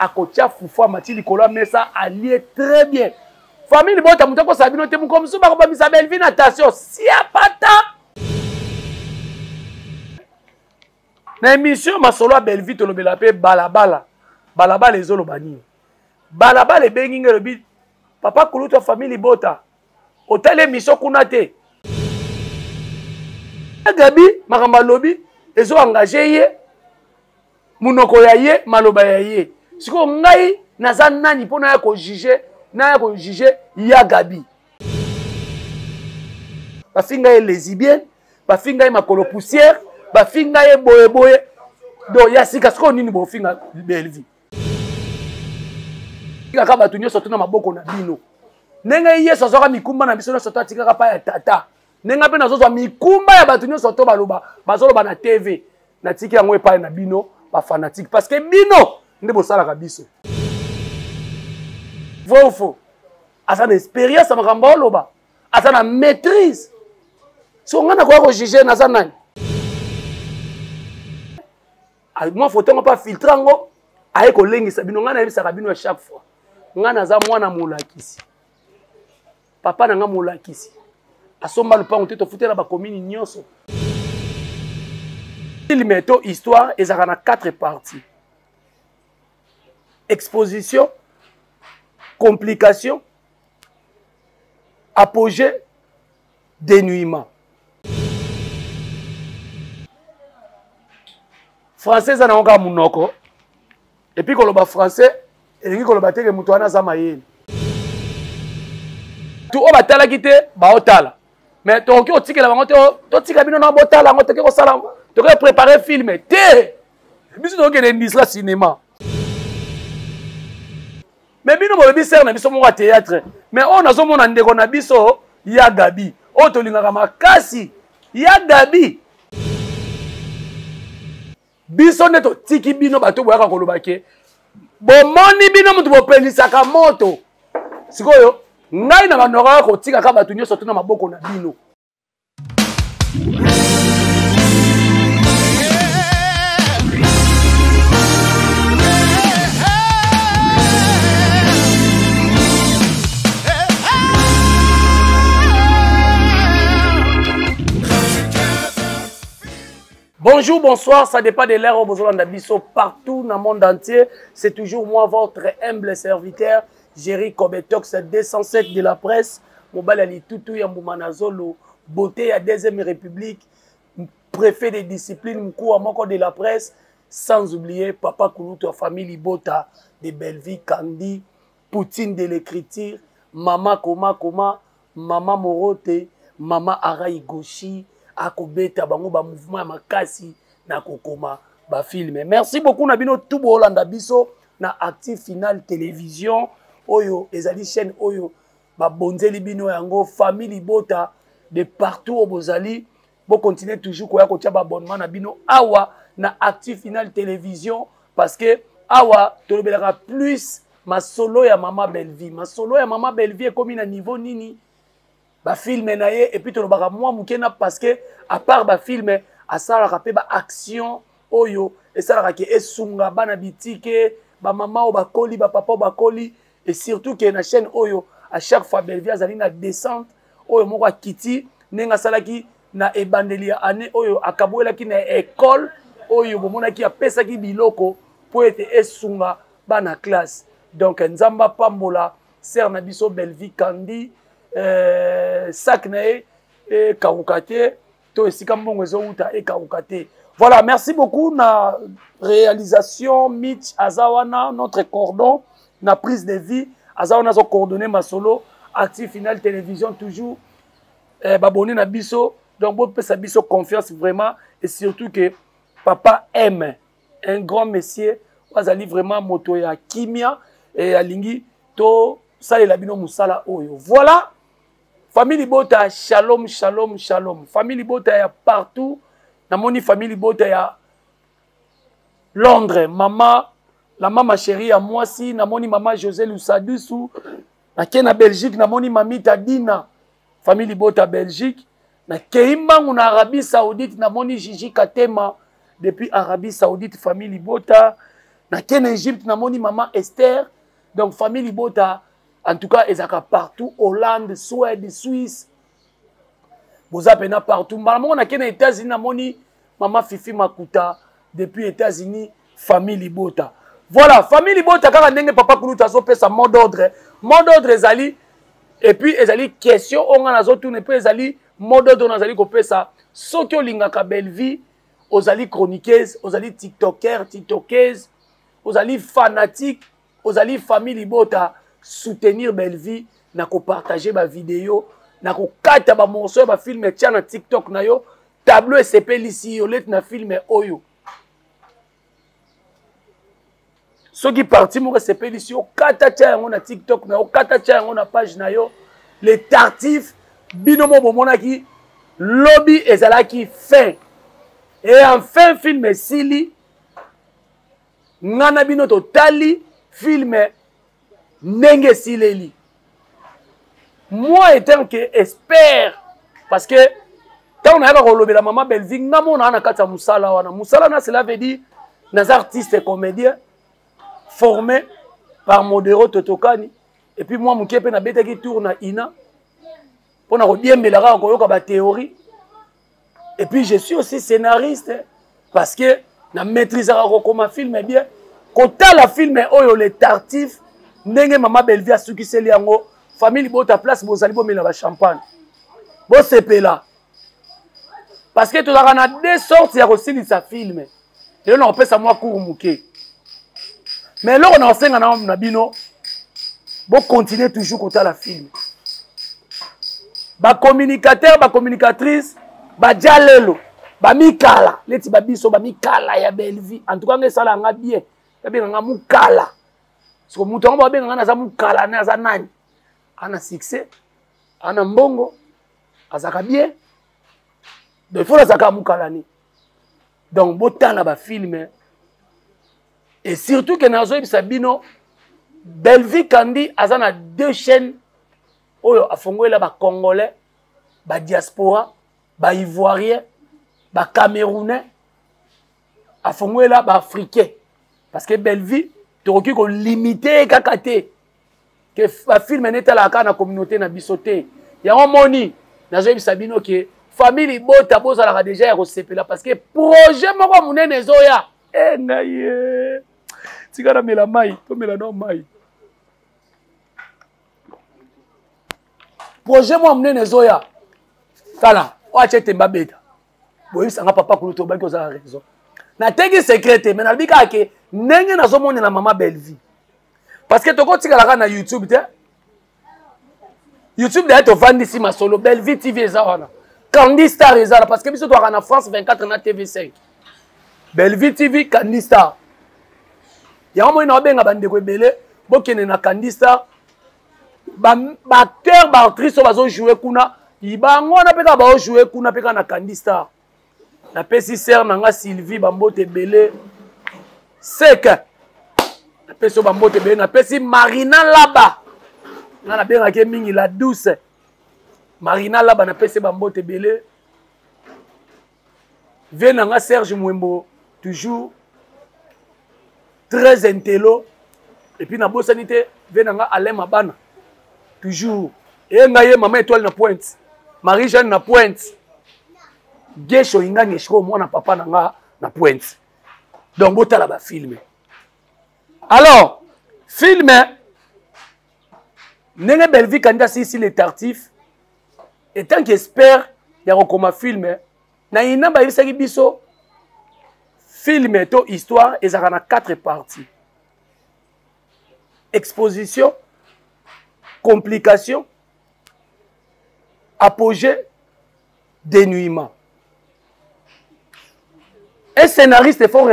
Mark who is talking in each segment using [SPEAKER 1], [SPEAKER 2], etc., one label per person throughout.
[SPEAKER 1] Akotia fufu amati likolo ya mesa alie très bien. Famille libota moto akosala bino te mokolo mosusu bakobamisa Bellevue na tension siapata. Na émission masolo ya Bellevue tolobela mpe balabala. Balabala ezoloba nini? Balabala ebengi ngai elobi papa kulutu ya famille libota otali émission kuna te. Gabi makambo alobi ezo engage ye munoko ya ye maloba ya ye sikoyo ngai naza nani mpo naya kojuge naya kojuge ya Gabi bafinga ye lesbienne bafinga ye makolo poussière bafinga ye boye boye donc ya sika sikoyo nini bofinga Bellevue kaka bato nyonso to na maboko na bino ndenge Yesu azwaka mikumba na biso nyonso to atikaka pa ya tata ndenge mpe nazozwa mikumba ya bato nyonso to baloba bazoloba na TV natiki yango epai na bino bafanatike parce que bino nde bosalaka biso vrai ou faux aza na expérience ya makambo aoloba aza na maîtrise so ngai nakoya kojuge naza nani mwa foto yango mpe afiltre yango aye kolengisa bino ngai nayebisaka bino ya chaque fois ngai naza mwana molakisi papa na ngai molakisi asomba lopango te tofutela bakomini nyonso filme to histoire ezalaka na 4 parties exposition complication apogée dénouement français eza nango kaka monoko epuis koloba français elingi koloba te ke moto wana aza mayele tu oyo batalaki te baotala mais tokoki kotikela bango te totika bino na botala yango tokoki kosala tokoki prépare film te biso tokokende industrie ya cinéma mais bino bolobi sere na biso moko ya théâtre mais oyo nazomona ndeko na biso ya Gabi oyo tolingaka makasi ya Gabi biso nde totiki bino bato boyaka koloba ke bomoni bino moto bopelisaka moto sikoyo ngai na bandokaka kotikaka bato nyonso to na maboko na bino. Bonjour, bonsoir, ça dépend de l'heure où vous avez biso partout dans le monde entier. C'est toujours moi, votre humble serviteur, Jerry Kobetox, 207 de la presse. Mobali ya litutu ya mbuma na zolo, beauté ya deuxième république, préfet de discipline, mkuu moko de la presse, sans oublier papa Kulutu ya famille Libota de Bellevue, Candy, Poutine de l'écriture, mama Koma Koma, mama Morote, mama Arai Goshi, akobeta bango ba mouvement ya makasi na kokoma ba film. Merci beaucoup na bino tout bolanda biso na Active Final Télévision oyo ezali chaîne oyo babonzeli bino yango famille Libota de partout oyo bozali bo continuer toujours koya kotia ba abonnement na bino awa na Active Final Télévision parce que awa tolobelaka plus masolo ya mama Bellevue. Masolo ya mama Bellevue ekomi na niveau nini ba filme na ye et puis tolobaka mwa moke na parce que à part ba filme asalaka mpe ba action oyo esalaka ke esunga bana bitike bamama oyo bakoli bapapa oyo bakoli et surtout ke na chaîne oyo à chaque fois Bellevue azali na descente oyo moko akiti ndenge asalaki na ebandeli ya année oyo akaboyelaki na école oyo bomonaki apesaki biloko mpo ete esunga bana classe donc Nzambe apambola sœur na biso Bellevue Candy sac na ye ekauka te to esika mbongo ezowuta ekauka te. Voilà, merci beaucoup na réalisation Mitch aza wana notre cordon na prise de vie aza wana azo coordonner masolo Active Final Télévision toujours babonné na biso donc bopesa biso confiance vraiment et surtout que papa aime un grand monsieur azali vraiment moto ya kimia et alingi to salela bino musala oyo. Voilà, famille Libota, shalom shalom shalom. Famille Libota ya partout, namoni famille Libota ya Londres, mama la mama chérie ya mwasi, namoni mama José Lusadusu, nake na Belgique, namoni mamita Dina, famille Libota Belgique, nakei mbangu na Arabie Saoudite, namoni Gigi Katema depuis Arabie Saoudite, famille Libota. Nake na Egypte, namoni mama Esther. Donc famille libota, en tout cas ezalaka partout, Hollande, Suède, Suisse, boza pena partout. Mbala moko nake na États-Unis, namoni mama Fifi Makuta depuis États-Unis. Famille libota, voilà, famille libota kaka ndenge papa kulutu azopesa mot d'ordre. Mot d'ordre ezali, et puis ezali question oyo nga nazotuna, et puis ezali mot d'ordre oyo nazali kopesa. Soki olingaka Bellevue, ozali chroniqueuse, ozali tiktoker, tiktokeuse, ozali fanatique, ozali famille libota, soutenir Bellevue na kopartage bavideo, na kokata bamorceau ya bafilme, tia na TikTok na yo, tableau esepelisi yo leti na filme oyo. Soki parti moko esepelisi yo, kata tia yango na TikTok na yo, kata tia yango na page na yo. Le Tartif, bino mo bomonaki lobi ezalaki fin, et enfin film esili. Nga na bino totali film ndenge esileli. Moi étant que expert, parce que ntango nayaka kolobela mama Bellevue, nga mona na kati ya mosala wana, mosala na, cela veut dire naza artiste comédien formé par Modero Totokani, et puis moi moke mpe nabetaki tour na ina mpona kodiembela kaka koyoka bathéorie. Et puis je suis aussi scénariste, parce que na maîtrisaka kokoma film bien. Kotala film oyo le Tartif, ndenge mama Bellevue asukiseli yango, famille libota, place bozali, bomela ba champagne, bosepela, parce que tozalaka na deux sortes ya kosilisa film. Lelo na kopesa mwa cours moke, mais eloko na kosenga na bino, bocontinue toujours kotala film. Bacommunicateur, bacommunicatrice, badia lelo bamikala neti babiso bamikala ya Bellevue. En tout cas nga esala yanga bien, babenga nga mokala. Siko moto yango babenga nga naza mokala, ne aza nani? Ana succès, ana mbongo, azalaka bien, donc il faut nazalaka mokala ni. Donc botala bafilme, et surtout ke nazoyebisa bino, Bellevue Kandi aza na deux chaînes oyo afongolela bacongolais, badiaspora, baivoirien, bacamerounais, afongolela baafricain, parce que Bellevue tokoki kolimite kaka te ke bafilme netalaka kaka na communauté na biso te. Yango moni nazoyebisa bino ke famille libota bozalaka deja ya kosepela, parce que projet moko monene ezoya. E ngai ye, tika namela mai, tomela no mai. Projet moko monene ezoya. Tala oyo atie temba beta, boyebisanga papa kulutu obaki oza na raison. Nateki secret te, mais nalobi kaka ke ndenge nazomonela mama Bellevue, parce que tokotikala kaka na YouTube te. YouTube daye tovandisi masolo, Bellevue TV eza wana, Candy Star eza wana, parce que biso toaka na France 24 na TV5, Bellevue TV, Candy Star. Yango moi naobenga bandeko ebele, bokende na Candy Star. Baacteur, baactrice oyo bazojoue kuna, bango wana mpe kaka baojoue kuna mpe kaka na Candy Star. Napesi sere na nga Sylvie bambote ebele, seke napesi yo bambote ebele. Napesi Marina Laba, nga nabengaki ye mingi la douce Marina Laba, napesi ye bambote ebele. Vie na nga Serge Mwembo, toujours très intello. Et puis nabosani te vie na nga Alain Mabana, toujours eye ngai ye mama étoile na pointe, Marie Jeanne na pointe, Gesho Ingangi esiko mwana papa na nga na pointe. Donc botala bafilme. Alors filme ndenge Bellevue Kandi asilisi le Tartif, etant qu'expert ya kokoma filme na ina, bayebisaki biso filme to histoire ezalaka na quatre parties: exposition, complication, apogée, dénouement. Un scénariste, il faut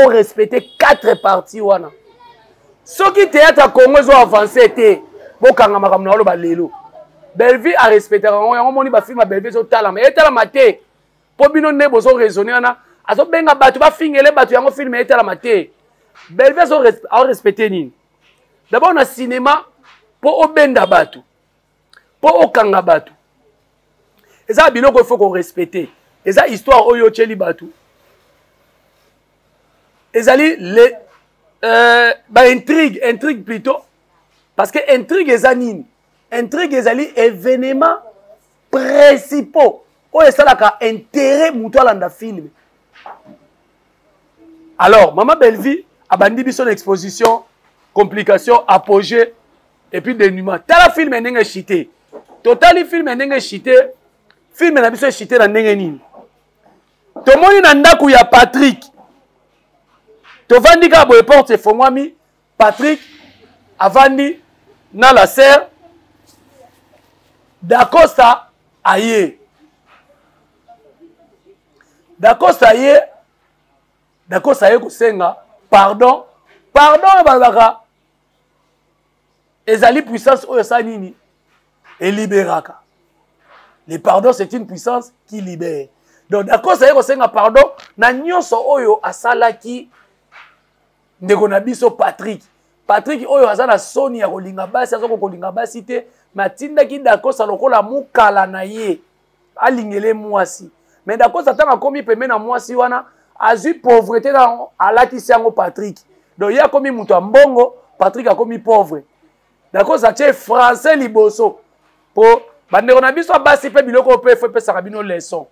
[SPEAKER 1] respecter quatre parties wana. Soki théâtre ya Congo ezo avance te, bokanga makambo na oloba lelo. Bellevue arespectaka yango, yango moni bafilme ya Bellevue ezotalama, etalama te mpo bino nde bozo raisonne wana, azobenga bato bafingele bato, yango filme etalama te. Bellevue aorespecte nini? D'abord na cinéma, mpo obenda bato, mpo okanga bato, eza biloko il faut korespecte. Eza histoire oyo otyeli bato, ezali le Ba intrigue, intrigue plutôt, parce que intrigue eza nini? Intrigue ezali événement principaux oyo esalaka intérêt moto alanda film. Alors mama Bellevue abandi biso na exposition, complication, apogée et puis dénouement. Tala film ndenge echite, totali film ndenge echite. Film na biso echite na ndenge nini? Tomoni na ndako ya Patrick, tovandi kaka boye, porte efongwami, Patrick avandi na la sœur Dacosta. Aye Dacosta, aye Dacosta, aye kosenga pardon. Pardon oyo balobaka ezali puissance oyo esala nini? Eliberaka. Le pardon, c'est une puissance qui libère. Donc Dacosta aye kosenga pardon na nyonso oyo asalaki ndeko na biso Patrick. Patrick oyo aza na soni ya kolinga basi, aza kokolinga basi te, me atindaki Dacosta lokola mokala na ye alingele mwasi. Me Dacosta, ntango akomi pembe na mwasi wana, azwi pauvreté na alatisi yango Patrick. Donc ye akomi moto ya mbongo, Patrick akomi pauvre. Dacosta atie français liboso po bandeko na biso ya basi mpe biloko oyo mpe efo epesaka bino leçon.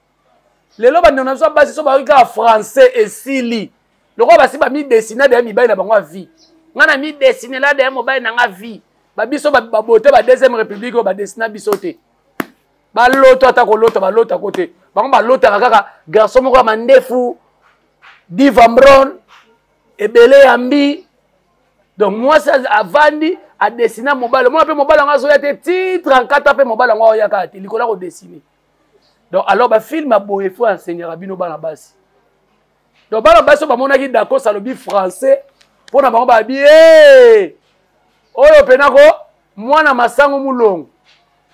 [SPEAKER 1] Lelo bandeko na biso ya basi so bayoki kaka français, esili. Lokola basi bamidesina deya mibali na bango ya vie, ngai na midesinela deya mobali na nga vie. Babiso babote ba deuxième république oyo badesina biso te, baloto ata kolota balotako te. Bango balotaka kaka garçon moko ya mandefu, diva mbron ebele ya mbi. Donc mwasi avandi, adesina mobali, omona mpe mobali yango azoya te ti 34, mpe mobali yango aoya kaka te likolo ya kodesine. Donc alors bafilme ya boye fo enseignaka bino bana basi. Donc bana basi oyo bamonaki Dacos alobi français, mpo na bango babi e oyo mpena ko mwana masango mulongo,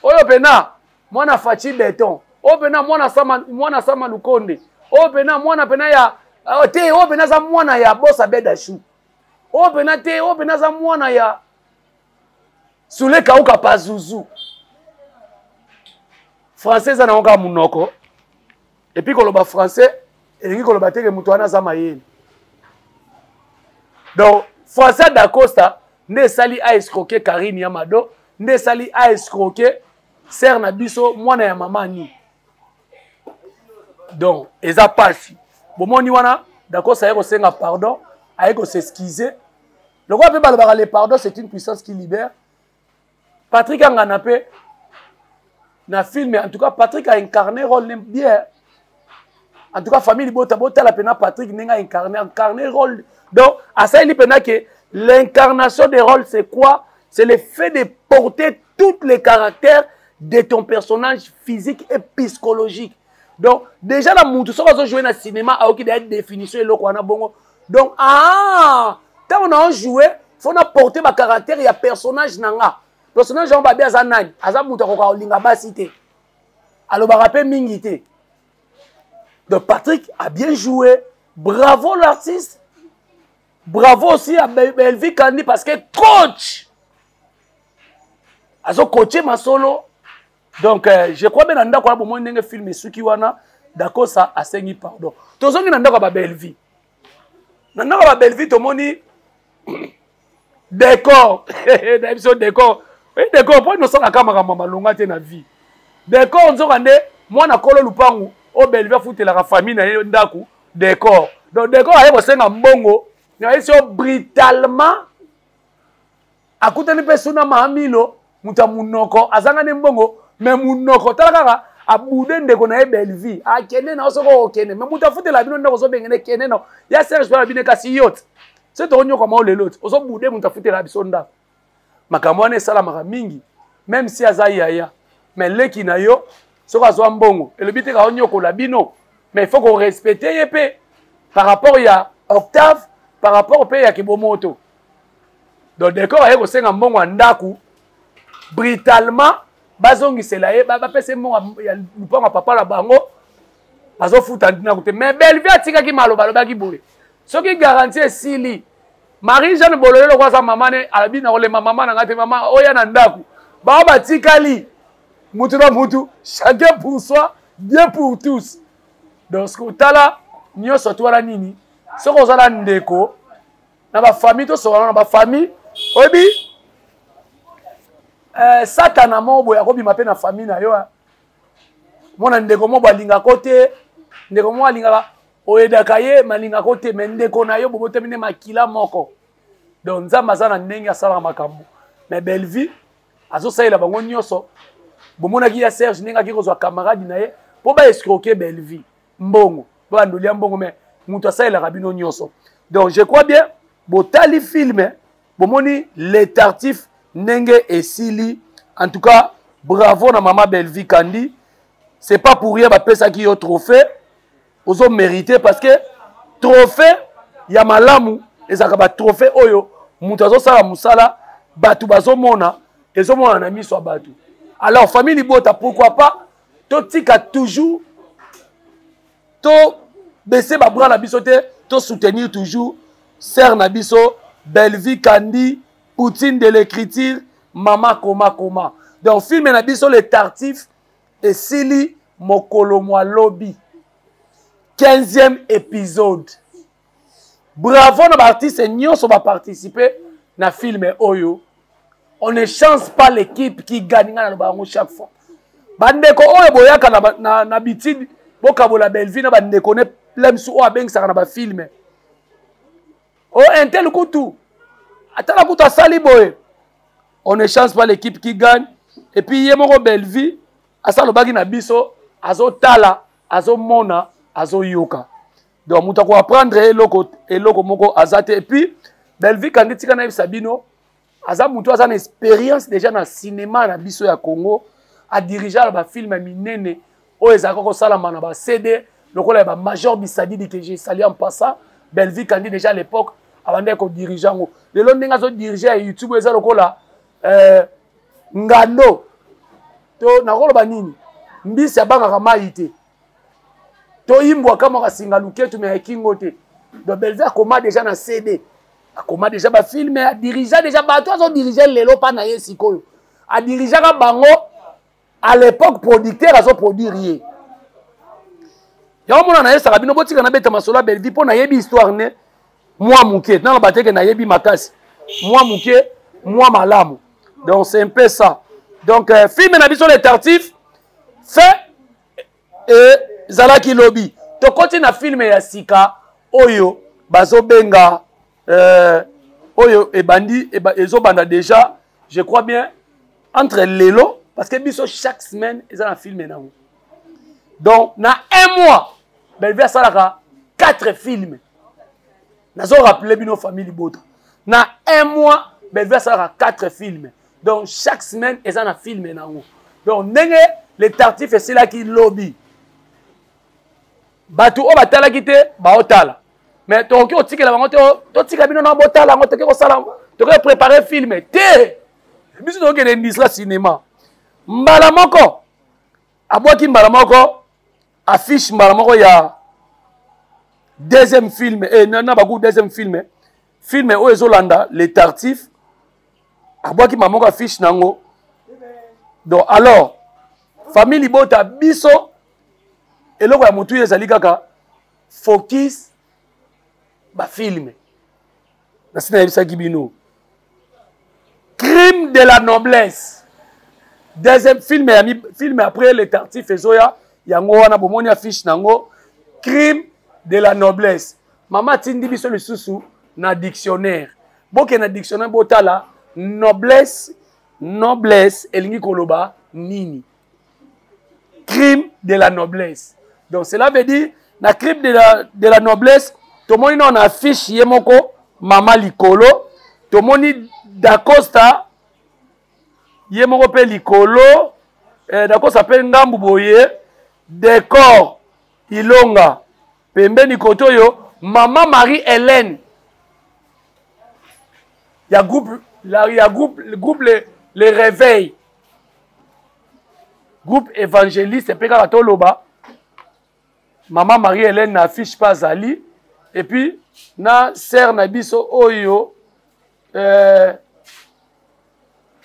[SPEAKER 1] oyo mpena mwana faci beton, oyo mpena mwana sama, mwana sama lukonde, oyo mpena mwana mpena ya te, oyo mpena aza mwana ya bosa bedashu, oyo mpena te, oyo mpena aza mwana ya sule kauka pazuzu. Français eza nango kaka monoko. Epuis koloba français elingi koloba teke moto wana aza mayele. Donc français Dacosta nde esali aescroke Karine ya Mado, nde esali aescroke sere na biso mwana ya mama ni. Donc eza pasi bomoni wana Dacosta aye kosenga pardon, aye kos'excuse. Lokola mpe balobaka, le pardon, c'est une puissance qui libère. Patrick Angana mpe na film, en tout cas Patrick a incarné rôle bien. En tout cas famille libota, botala mpena Patrick ndenge a incarné rôle. Donc asaleli mpena ke l'incarnation des rôles, c'est quoi? C'est le fait de porter tous les caractères de ton personnage physique et psychologique. Donc déjà na mutu soki azojoue na cinéma, ayoki deya définition eloko wana bongo. Donc ah, ntango na ojoue, fo na porter bacaractère ya personnage na nga. Personnage yango babi aza nani? Aza moto akoka kolinga basi te, alobaka mpe mingi te. Donc Patrick a bien joué, bravo l'artiste, bravo aussi à Belvi Kandi, parce que coach azo coacher masolo. Donc je crois bien na ndako wana bomoi ndenge film esuki wana, Dakosa asengi pardon. Tozongi na ndako ya babelvi. Na ndako ya babelvi tomoni décor na biso, décor e décor mpo nosalaka makambo ya malonga te na vie. Décor nzoka nde mwana kolo lupangu oyo Belvi afutelaka famille na ye ndako, décor. Donc décor aye kosenga mbongo na ye so brutalement, akutani mpe suna maamilo, moto ya monoko azanga nde mbongo me monoko. Tala kaka abude ndeko na ye Bellevie, akende na yo soki okende me moto afutela bino ndako ozobengene, kende na ya Serge mpe na bino. Kasi yo te soki tokonyokama o lelo te, ozobude moto afutela biso ndako. Makambo wana esalamaka mingi, même si aza yaya mais leki na yo, soki azwa mbongo elobi te kaonyokola bino, mais il faut korespecte ye mpe par rapport ya octave, par rapport mpe ya kibomoto. Donc décor aye kosenga mbongo ya ndako brutalement, bazongisela ye, bapesa ye mbongo ya lupango ya papa na bango, bazofuta ndako te. Mais Bellevue atikaki maloba, alobaki boye: soki garantie esili, Marie Jeanne Bolole lokola aza mama ne, alobi na kolema mama na ngai te, mama oya na ndako bao batikali mutu na mutu, chacun pour soi, Dieu pour tous. Donc tala nyonso to wana nini, soki oza na ndeko. Na bafamille, tosokana na bafamille. Oyebi, satana moko boye akobima mpe na famille na yo. Mona ndeko moko alingaka te, ndeko moko alingaka oyedaka ye, malingaka te, me ndeko na yo bobotami nde makila moko. Donc Nzambe aza na ndenge asalaka makambo. Mais Bellevue azosalela bango nyonso. Bomonaki ya Serge ndenge aki kozwa camarade na ye mpo baescroke Bellevue mbongo, bandolia mbongo, mais moto asalelaka bino nyonso. Donc je crois bien botali film, bomoni Le Tartif ndenge esili. En tout cas, bravo na mama Bellevue Kandi. C'est pas pour rien bapesaki yo trophée, ozo mérité, parce que trophée ya malamu ezalaka batrophée oyo moto azosala mosala, bato bazomona, ezomona na miso ya bato. Alors famille libota, pourquoi pas totika toujours to baisser babras na biso te, to soutenir toujours sœur na biso Bellevue Kandi, Poutine de l'écriture, mama koma koma. Donc film na biso Le Tartif esili mokolo mwa lobi, 15e épisode. Bravo na baartiste nyonso baparticipe na film oyo. On ne change pas l'équipe qui gagne. Nga naloba yango chaque fois. Bandeko oyo boyaka na bitide, bokabola Bellevue na bandeko ne lemsu oyo abengisaka na bafilme o intel kutu atala kutu asali boye. On ne change pas l'équipe qui gagne. Et puis ye moko Bellevue asalobaki na biso, azotala, azomona, azoyoka. Donc moto akoapprendre eloko moko aza te. Et puis Bellevue Kandi, tika nayebisa bino, aza moto aza na expérience déjà na cinéma na biso ya Congo. Adirigea na bafilme minene oyo ezalaka kosalama na bacd lokola ya bamajor Bisadidi, que je salue en passant. Bellevue Kandi déjà à l'époque abandaki kodirige yango. Lelo ndenge azodirige ya YouTube eza lokola ngando to nakoloba nini, mbisi abangaka mai te, toyimbwaka moko asinga luketu me ya kingo te. Donc Bellevue akoma déjà na CD, akoma déjà bafilme, adirigea déjà bato azodirige lelo mpa na ye sikoyo. Adirigeaka bango à l'époque, producteur azoproduire ye. Yango mona nayesaka bino, botika nabeta masolo ya Bellevue mpo nayebi histoire ne mwa moke. Naloba teke nayebi makasi, mwa moke, mwa malamu. Donc c'est un peu ça. Donc film na biso Le Tartif fait ezalaki lobi. Tokoti na film ya sika oyo bazobenga oyo ebandi ezobanda déjà, je crois bien entre lelo, parce que biso chaque semaine eza na film nango. Donc na un mois Bellevue asalaka 4 films. Nazo rappeler bino, famille libota, na un mois Bellevue asalaka 4 films. Donc chaque semaine eza na film nango. Donc ndenge Le Tartif esilaki lobi, bato oyo batalaki te baotala, mais tokoki kotikela bango te. Totika bino na botala yango. Tokoki kosala, tokoki préparer film te. Biso tokokende industrie ya cinéma mbala moko. Abwaki mbala moko affiche, mbala moko ya deuxième film, na baku deuxième film, film oyo ezolanda Le Tartif. Abwaki mbala moko affiche nango. Donc alors famille libota, biso eloko ya motu ezali kaka focus bafilme. Nasi nayebisaki bino, Crime de la noblesse, deuxième film ya film après Le Tartif ezoya, yango wana bomoni affiche nango, Crime de la noblesse. Mama atindi biso lisusu na dictionnaire. Bokende na dictionnaire, botala noblesse, noblesse elingi koloba nini. Crime de la noblesse, donc cela veut dire na Crime de la noblesse, tomoni nao na affiche ye moko mama likolo, tomoni Dacosta ye moko mpe likolo, Dacosta mpe ngambu boye, Décor Ilonga pembeni kote oyo, mama Marie Hélène ya groupe ya groupe le Réveil, groupe évangéliste mpe kaka toloba mama Marie Hélène na affiche mpe azali. Et puis na sœur na biso oyo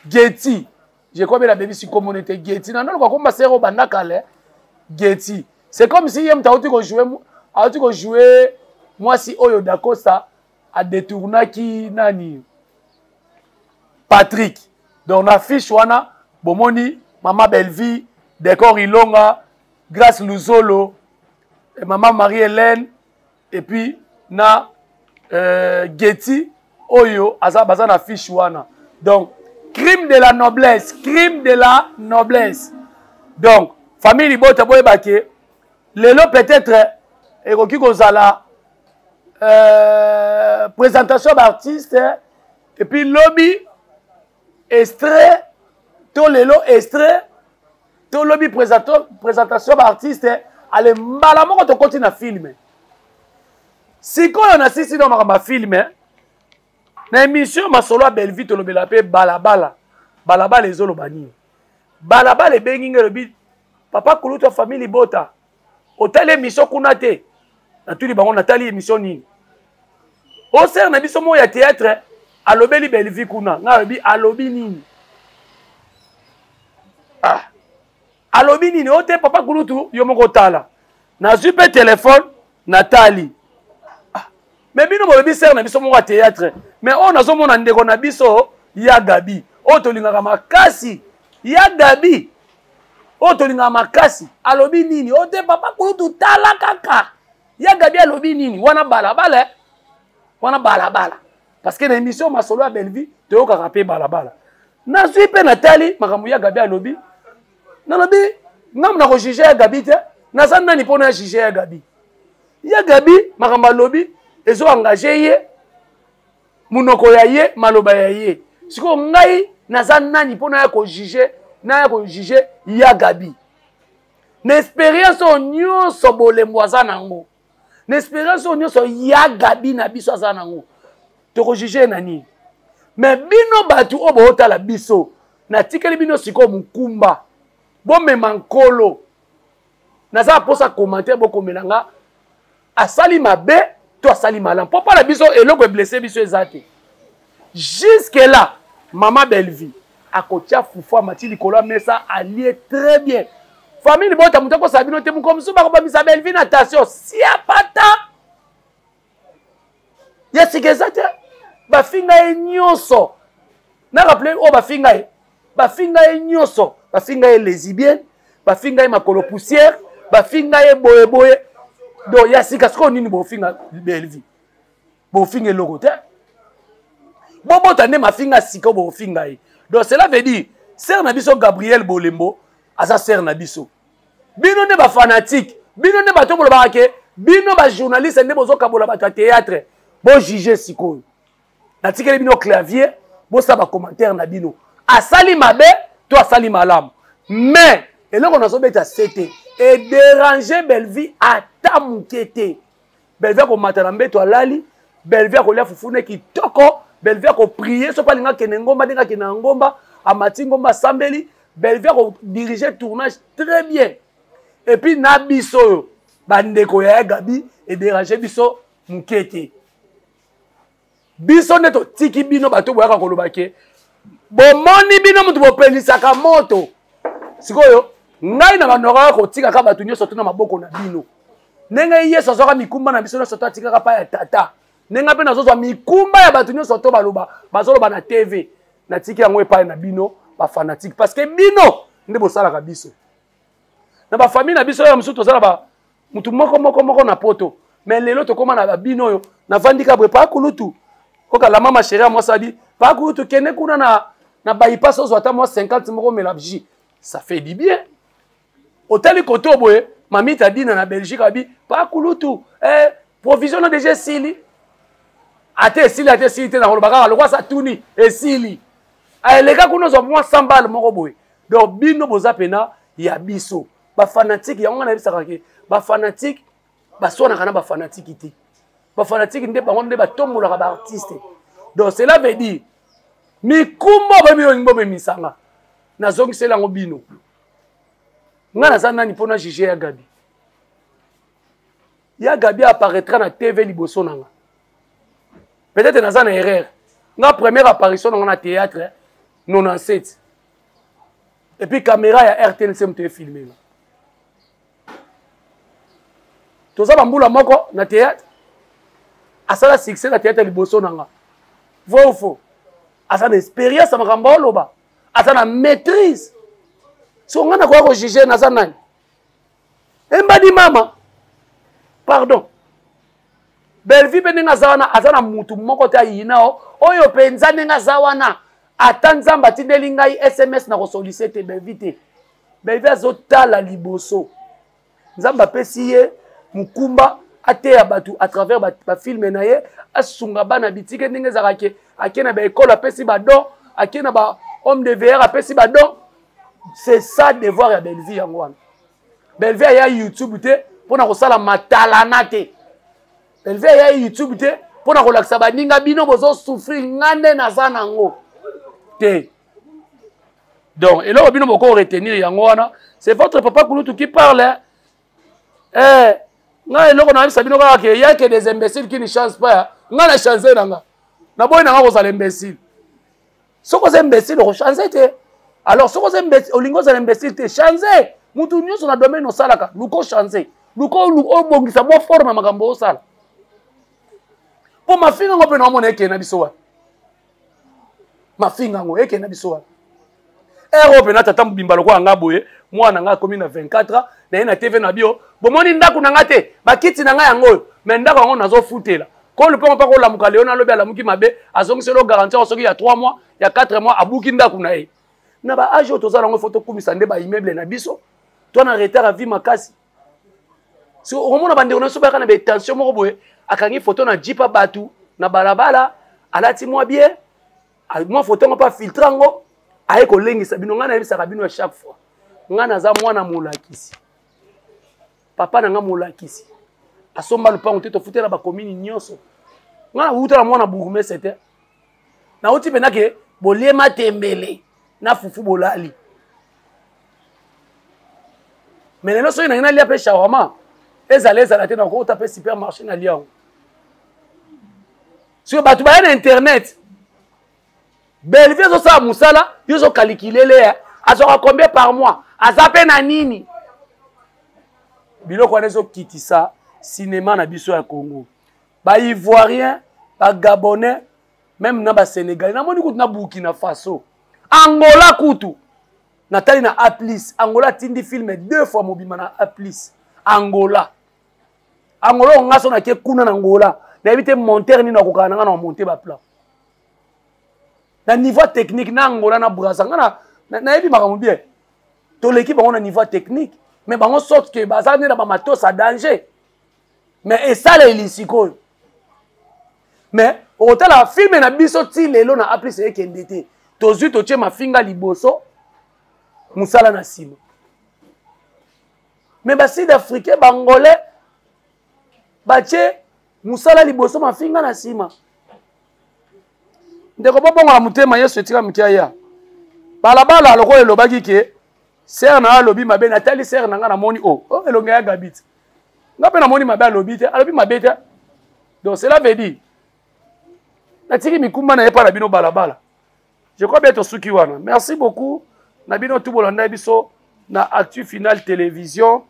[SPEAKER 1] Geti, je crois bien nabebisi kombo te, Geti na naloka komba sœur oyo banda kala. Geti, c'est comme si ye moto auti kojouer mwasi oyo Dacosta. Adetournaki nani, Patrick. Donc na fiche wana bomoni mama Bellevie, Décor Ilonga, Grâce Luzolo, mama Marie-Hélène, et puis na Getty oyo aza baza na fiche wana. Donc crime de la noblesse, crime de la noblesse. Donc famille libota boyeba ke lelo peut-être ekoki kozala présentation d'artiste et puis lobby extrait to lelo extrait to lobby présentation d'artiste ale mbala moko tokoti na film. Sikoyo na sisi na makambo ya film na émission masolo ya Bellevue tolobela pe balabala. Balabala ezoloba nini? Balabala ebengi ngai elobi papa kulutu ya famille libota otali émission kuna te. Natuli bango natali émission nini? Osere na biso moko ya théâtre alobeli Bellevue kuna. Ngai alobi alobi nini? Ah. Alobi nini? Ote papa kulutu yo moko tala. Nazwi pe téléphone natali. Ah. Mais bino bolobi sere na biso moko ya théâtre. Mais oyo nazomona ndeko na biso ya Gabi. Oyo tolingaka makasi ya Gabi. Oyo tolingaka makasi alobi nini? Ote papa kulutu tala kaka. Ya Gabi alobi nini? Wana balabala, wana balabala. Parce que na émission masolo ya Bellevue toyokaka pe balabala. Nazwi pe natali makambo ya Gabi alobi. Nalobi ngam na ko juger ya Gabi te. Naza nani pona juger ya Gabi? Ya Gabi makambo alobi ezo engager ye munoko ya ye maloba ya ye. Sikoyo ngai naza nani pona ya ko juger, na ya ko juger ya Gabi. Na expérience oyo nyonso bolembo aza nango. Na expérience oyo nyonso ya Gabi na biso aza nango. Toko juger na nini? Mais bino batu oyo bootala biso, natikeli bino sikoyo mokumba. Bomema nkolo. Naza posa commentaire bokomela nga asali mabe to asali malamu. Po pala biso eloko e blesser biso eza te. Jusque là, mama Bellevue akotia fufu amati likolo ya mesa alie très bien. Famille libota moto akosa bino te mokolo mosusu bakobamisa Bellevue na tension siapata. Ya sika eza te. Bafinga ye nyonso. Na rappelé oyo bafinga ye. Bafinga ye nyonso. Bafinga ye lesbienne, bafinga ye makolo poussière, bafinga ye boye boye. Donc ya sika sikoyo nini bofinga Bellevue? Bofinga eloko te. Bobota nde mafinga sika bofinga ye. Donc cela veut dire sœur na biso Gabriel Bolembo aza sœur na biso. Bino nde ba fanatique, bino nde bato bolobaka ke bino ba journaliste nde bozokabola bato ya théâtre. Bo juger sikoyo. Natikeli bino clavier, bosala ba commentaire na bino. Asali mabe to asali malamu. Mais eloko nazobeta sete e déranger Bellevue ata moke te. Bellevue akomata na mbeto alali, Bellevue akolia fufu ne kitoko, Bellevue akoprier soki alinga akende ngomba ndenge akende na ngomba, amati ngomba asambeli, Bellevue akodiriger tournage très bien. Et puis na biso oyo bandeko ya Gabi e déranger biso moke te. Biso nde totiki bino bato boyaka koloba ke bomoni bino moto bopelisaka moto. Sikoyo ngai na bandoko kotikaka bato nyonso to na maboko na bino. Ndenge Yesu azwaka mikumba na biso nyonso to atikaka pa ya tata. Ndenge mpe nazozwa mikumba ya bato nyonso to baloba, bazoloba na TV. Natiki yango epai na bino ba fanatique parce que bino nde bosalaka biso. Na ba famille na biso ya mosusu tozala ba mutu moko moko moko na poto. Mais lelo tokoma na ba bino oyo navandi ka boye pa kulutu. Oka la mama chérie moi ça dit pa kulutu kende kuna na bypass ozwa ata mwa 50 moko mela jus. Ça fait du bien. Otali koto boye mamita dina na Belgique abi pa kulutu provision na déjà esili. Ate esili ate esili te na koloba kaka lokwa sa tuni esili. Eleka kuna ozwa mwa 100 balles moko boye. Donc bino boza pena ya biso. Ba fanatique yango na yebisaka ke ba fanatique baswanaka na ba fanatique te. Ba fanatique nde bango nde batombolaka ba artiste. Donc cela veut dire mikumba boyebi oyo olingi bomemisanga. Nazongiseli yango bino. Nga naza nani mpona juger ya Gabi? Ya Gabi apparaîtra na TV liboso na nga. Peut-être naza na erreur. Nga première apparition na nga na théâtre 97. Et puis caméra ya RTNC moto efilme nga. Toza bambula moko na théâtre. Asala succès na théâtre liboso na nga. Vrai ou faux? Aza na expérience ya makambo oloba. Aza na maîtrise. So nga nakoya ko juger naza nani? Embadi mama. Pardon. Bellevue mpe ndenge aza wana aza na mutu moko te ayina o oyo mpenza ndenge aza wana ata nzambe atindeli ngai sms na kosolise te Bellevue te. Bellevue azotala liboso. Nzambe apesi ye mokumba ateya bato à travers bafilme ba na ye, asunga bana bitike ndenge ezalaka ke ake na baekole apesi badon, ake na ba homme de veilleur apesi badon. C'est ça devoir ya Bellevue yango wana. Bellevue aya YouTube te mpo na kosala matalana te. Bellevue aya YouTube te mpo na kolakisa baninga bino bozo souffrir nga nde naza nango te. Donc eloko bino boko retenir yango wana, c'est votre papa Kulutu qui parle. Eh, nga eloko nayebisa bino kaka ke ya ke des imbéciles qui ne changent pas. Nga na changer na nga. Naboyi na nga kozala imbécile. Soki oza imbécile okochange te. Alors soki oza imbécile, olingi ozala imbécile te, change. Mutu nyonso na domaine osalaka, luka ochange. Luka obongisa mwa forme ya makambo osala. Mpo mafinga yango mpe naomona ekende na biso wapi? Mafinga yango ekende na biso wapi? Ere oyo mpena tata mobimba lokola nga boye, mwana nga akomi na 24 ans, na ye na TV na bio, bomoni ndako na nga te, bakiti na nga yango oyo, mais ndako yango nazofutela. Ko lupango mpa kolamuka leo nalobi alamuki mabe, azongiseli yo garantie yango soki ya 3 mois, ya 4 mois, abuki ndako na ye. Na ba age oyo toza nango, faut tokumisa nde ba immeuble na biso, to na retard ya vie makasi. So okomona bandeko na biso bayaka na ba tension moko boye, akangi photo na jeep ya bato na balabala, alati mwa bien, mwa photo yango mpe afiltre yango, aye kolengisa bino. Ngai nayebisaka bino à chaque fois, ngai naza mwana molakisi, papa na ngai molakisi asomba lopango te, tofutela ba commune nyonso. Ngai nawuta na mwana bourgmestre te, nauti mpenza ke bolie matembele na fufu bolali. Mais lelo soki nangi nalia mpe shawarma, ezala ezala te, nakokota mpe supermarché nalia yango. Soki bato baya na internet, Bellevue azosala mosala, yo ozokalikilele ye azwaka combien par mois, aza mpe na nini? Biloko wana ezokitisa cinéma na biso ya Congo. Ba Ivoirien, ba Gabonais, même na ba Sénégalais, namoni kutu na Burkina Faso, Angola kutu natali na A plus. Angola atindi film 2 fois mobima na A plus. Angola, Angola oyo nga so nake kuna na Angola, nayebi te monteur nini akokaka na nga na monter ba plan na niveau technique na Angola na Brazza. Nga nayebi makambo bien, toleki bango na niveau technique, mais bango sorte que baza nde na ba matos à danger, mais esaleli sikoyo. Mais okotala filme na biso ti lelo na A plus ekende te, tozwi totie mafinga liboso, mosala na nsima. Mais ba sud africain, ba angolais batie mosala liboso, mafinga na nsima. Ndeko, bobongola motema, Yesu etika moke aya. Balabala lokola elobaki ke sere na alobi mabe, natali sere na nga, namoni o oh, elongi ya Gabit, nga mpe namoni mabe alobi te, alobi mabe te. Donc cela veut dire natiki mikumba na ye mpa na bino balabala. Je crois bien tosuki wana. Merci beaucoup na bino tu bolanda biso na Actu Final Télévision.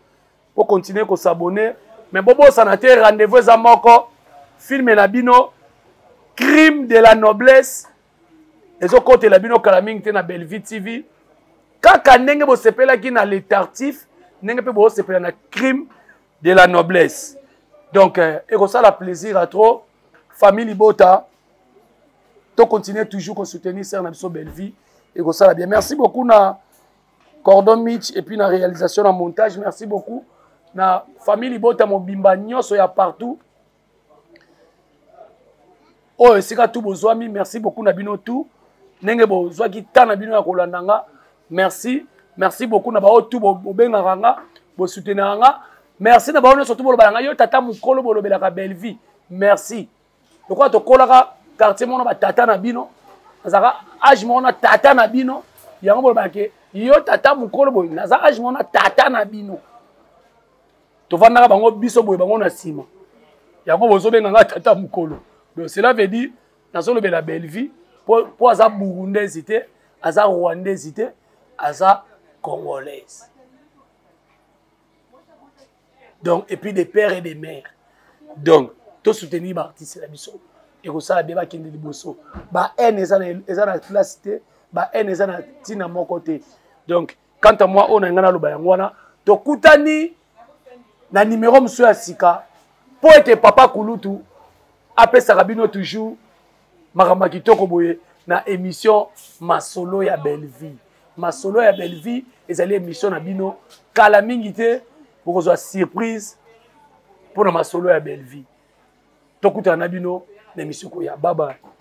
[SPEAKER 1] Po continuer ko s'abonner, mais bobosana te rendez-vous eza moko, film na bino Crime de la noblesse ezokotela bino kala mingi te na Bellevue TV. Kaka ndenge bosepelaki na Le Tartif, ndenge mpe bosepela na Crime de la noblesse. Donc ekosala plaisir à trop famille libota, to continuer toujours ko soutenir sœur na biso Bellevue, ekosala bien. Merci beaucoup na Cordon Mitch et puis na réalisation na montage. Merci beaucoup na famille libota mobimba nyonso ya partout oyo esika tu bozwami. Merci beaucoup na bino tout ndenge bozwaki temps na bino ya kolanda nga. Merci, merci beaucoup na baoyo tout bobengaka nga, bosoutenaka nga. Merci na baoyo nyonso tout bolobaka nga yo tata mokolo bolobelaka Bellevue. Merci. Lokola tokolaka quartier moko na batata na bino, nazalaka age moko na tata na bino, yango bolobaka ke yo tata mokolo boye, naza age moko na tata na bino, tovandaka bango biso boye bango na nsima, yango bozobenga nga tata mokolo. Donc cela veut dire nazolobela Bellevue po aza burundaise te, aza rwandaise te, aza congolaise. Donc et puis des pères et des mères. Donc Tosoutenir baartiste na biso, ekosala bien, bakende liboso. Ba haine eza na place te, ba haine eza na ntina moko te. Donc quant à moi, oyo na ngai naloba yango wana. Tokutani na nimero mosusu ya sika, mpo ete papa kulutu apesaka bino toujours makambo ya kitoko boye na émission Masolo ya Bellevie. Masolo ya Bellevie ezali émission na bino. Kala mingi te, bokozwa surprise mpo na Masolo ya Bellevie. Tokutana na bino na émission koya. Bye bye.